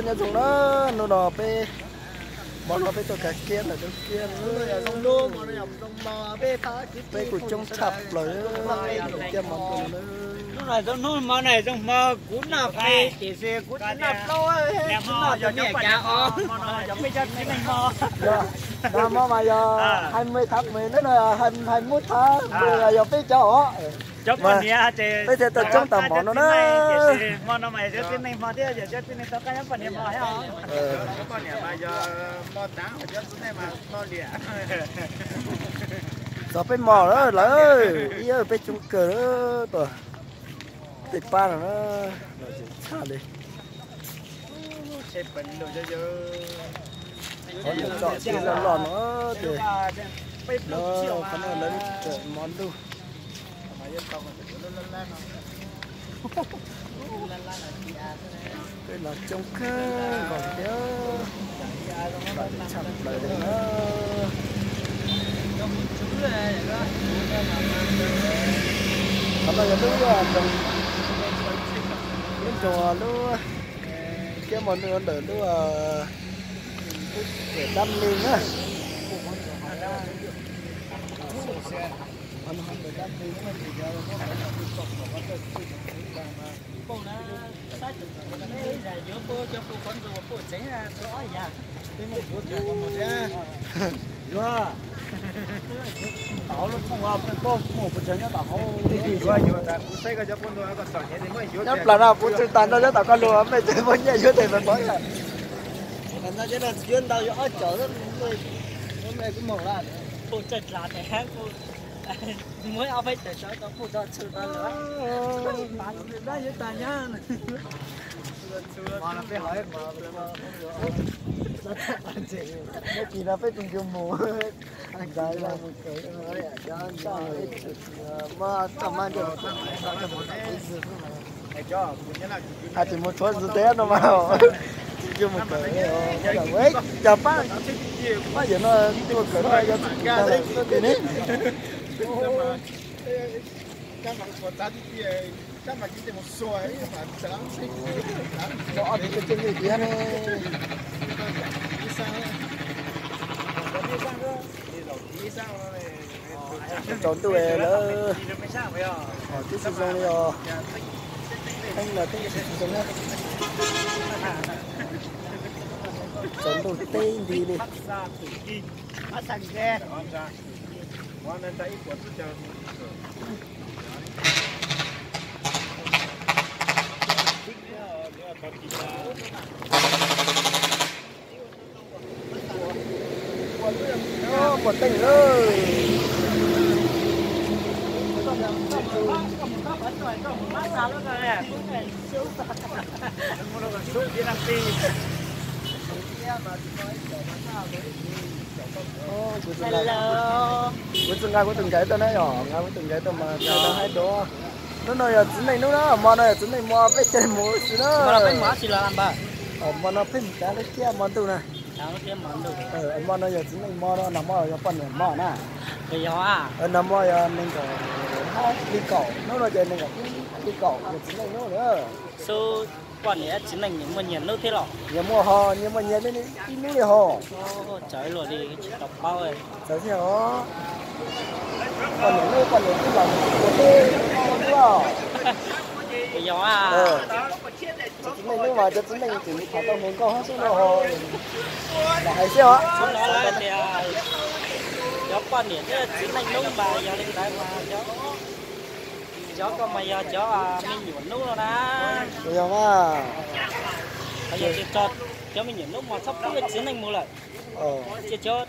Nyob zoo na, hnub no peb, hmo no peb tuaj kav kiab ntawm Tub Kiab, peb kuj coob tshaj plaws, cia hmo no na. Hnub no zoo hmo, no zoo hmo kuv noj fais tiam sis kuv tsis noj plaub, tsis noj cov me kav os. Yog, hmo mas yog hai mươi tháng mười, hnub no hai mươi mốt tháng mười yog peb cov os. Peb thiaj tuaj coob tag hmo no na. Txog peb hmos lawm, ib peb coob kawg tuaj tej pab no na, tshaj li. Qhov lwm txom tsis loj loj no ces, no, qhov no lawv tseem mos ntuj. Peb los coob kawg nkaus thiab, los tshaj plaws li na. Qhov no yog lub, lub nroog, lub kiab hmo ntuj ntawm lub, lub tsev dab li na. Nyob plaws no kuv tsis tas nrog nyob tom koj lus, mej tsis muaj nyiaj yuav tes mas pov yog. Yuav ntau yuav ob caum, mej kuj moog lawm. Pum tsaig dlav tes hab kuj muab ob peb tawm sawv tau pum tau tshwm tau lawm. Yuav tas nyab. Hnub kis no peb tus ncu mus, ntawd mus kawm, muab txoj mab nrog, hais tias mus tshuav zws teb no mas, tus ncu mus kawm, cov pab, pab yawm no mus kawm no yog tsis tau lawm no tes ne. Ob tug coj nyiaj tiag ne. Tsaus ntuj lawm, twb tsis zoo li os. Teeb los twb tsis zoo na. Tsaus ntuj teb nti li. Muaj teeb lawm. Kuv tsis nqa kuv tus nkawd tuaj na, yog nqa kuv tus nkawd tuaj mas tau haib dua. Hnub no yog txiv neej hnub na, hmo no yog txiv neej hmo peb caug mus xwb na. Hmo no peb mus kav lub kiab hmo ntuj na. Hmo no yog txiv neej hmo no, nag hmo yog poj niam hmo na. Nag hmo yog nees nkaum hab hli kaum, hnub no ces nees nkaum ib hli kaum yog txiv neej hnub na. Poj niam txiv neej nyias muaj nyias hnub thiab los? Nyias muaj ho, nyias muaj nyias ib hnub li ho. Txawv luag li tsis tau paub. Txawv thiab os. Poj niam hnub, poj niam twb los ua teb hnub os. Yog a. Cov txiv neej hnub mas cov txiv neej tseem tham tau hluas nkauj hab xwb no ho. Los hais xwb os. Tias cov poj niam thiab txiv neej hnub mas yog li ntawd mas cov, cov ko mas yog cov me nyuam hnub no na. Yog mas. Cov me nyuam hnub mas txhob pub txiv neej mus lawm. Cia cov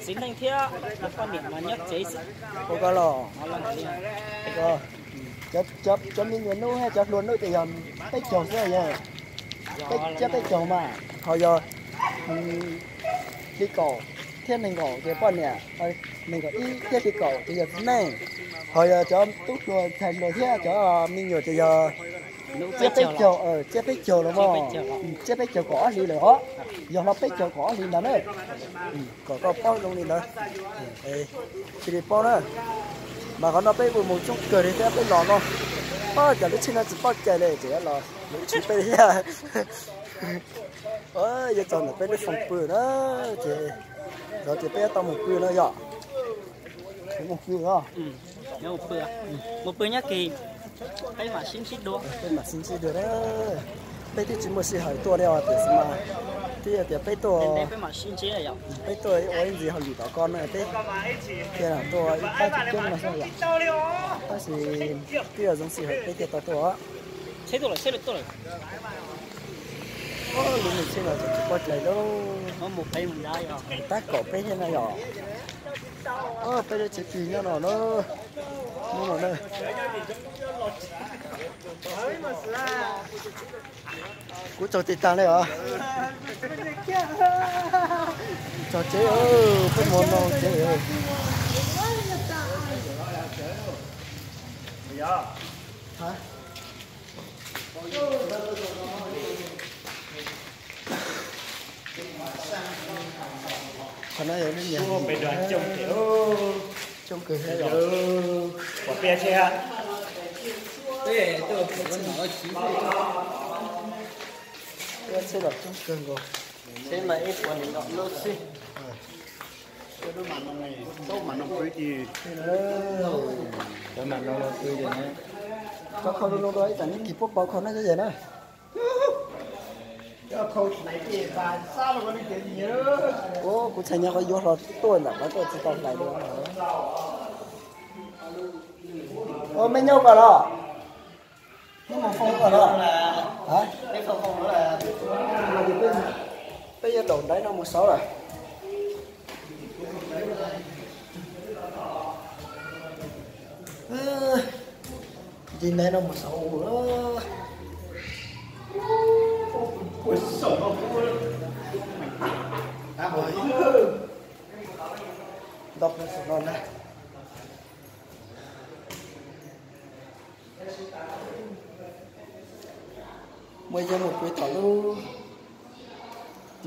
txiv neej thiab cov poj niam mas nyob tsev xwb. Ua ko los, cov me nyuam hnub thiab cov hluas hnub ces yog peb caug xwb yog. Peb, cov peb caug mas ho yog hli kaum thiab nees nkaum ces poj niam, nees nkaum ib thiab hli kaum ces yog txiv neej, ho yog cov tub hluas ntxhais hluas thiab cov me nyuam ces yog tsiab peb caug, tsiab peb caug los mas, tsiab peb caug kaum ob hlis lawm os. Yog hlo peb caug kaum ob hlis ntawd na. Kom koj paub zoo li ntawd. Cia li paub na. Mas qhov no peb kuj mus coob kawg li thiab peb los no, pab cas lub tsheb no tsis pab cai li ces los lub tsheb peb thiab. Yuav txog ntawm peb lub foob pw na, ces zov ces peb yuav tau mus pw na yom. Mus pw os. Mus pw nyob kis, peb mam sib ntsib dua. Peb mam sib ntsib dua na. Peb twb tsis muaj sij hawm tuaj li os, tiam sis mas twb yog tias peb tuaj, peb tuaj ua ib ntsis hauj lwm tom ko no peb thiaj tuaj ib pab coob no xwb yom. Tab sis twb yog zoo sij hawm peb thiaj tau tuaj. Lub me tsheb no tseem tsis pov dlais lauj. Tab kaum peb thiab na yom. Peb lub tsheb pw nyob no na. Nyob no na. Kuv tsaug tis tag li os. Tsaug tsev, peb mus no tsev. Qhov no yog lub niag coob kawg thiab yom. Pom peb tsheb ha. Peb tsheb los coob kawg nkaus. Tsheb mas ib puas nees nkaum lub xwb. Cov mam no pw ces, cov mam no pw ces, cov khau no rau ib tsam neb kis puab pauv khau na cov yawg na. Kuv txhais nyog qhov yuav hlo tuaj ntawm qhov tuaj tsis tau hlais dua. Mej nyob koj los? Neb mus foo koj los? Peb yuav daum nraiv no mus saud lawm. Nce nraiv no mus saud. Nto peb saum no na. Muaj yeej mus pw tom lub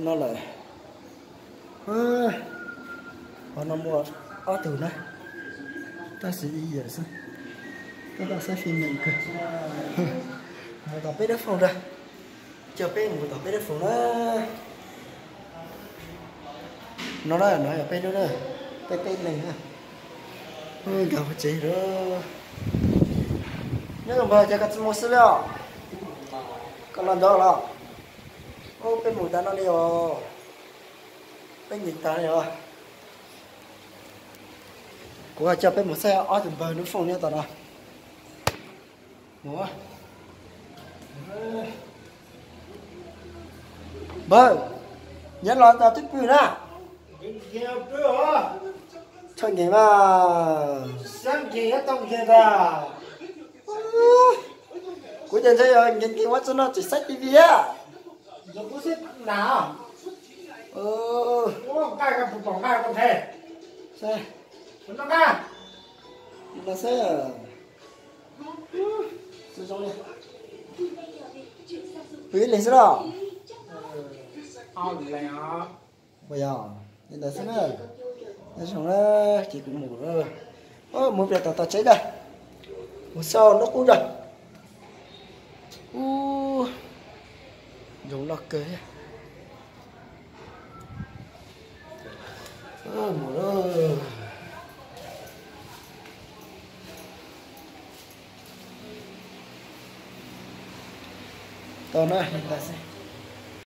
no lawm. Qhov no muaj ob tug na, tab sis ib yam xwb. Tab tom saib fim meem kawg. Mus tom peb lub foob na. Coj peb mus tom peb lub foob na. No na, no yog peb lub na, peb peb leeg na. Nkag hauv tsev lawm. Nyob zoo npawg, cas koj tsis mus xwb li os? Koj los nrad los? Ub, peb mus tas no li os. Peb nyeem tas li os. Kuv coj peb mus saib ob tug npawg lub foob nyob tom no. Npawg, nyob los tas twb pw na. Txhob nkees mas. Kuv ces ntshe yog nkees nkees ua tsis noj tsis saib T V a. Pw ib leeg xwb los? Ua yog li ntawd xwb na. Nyob zoo na, ces kuv mus, mus pem tom tom tsev ntag. Mus xauj nruab qub ntag. Ub, zoo loj kawg thiab. Mus lawm. Tau na, li ntawd xwb.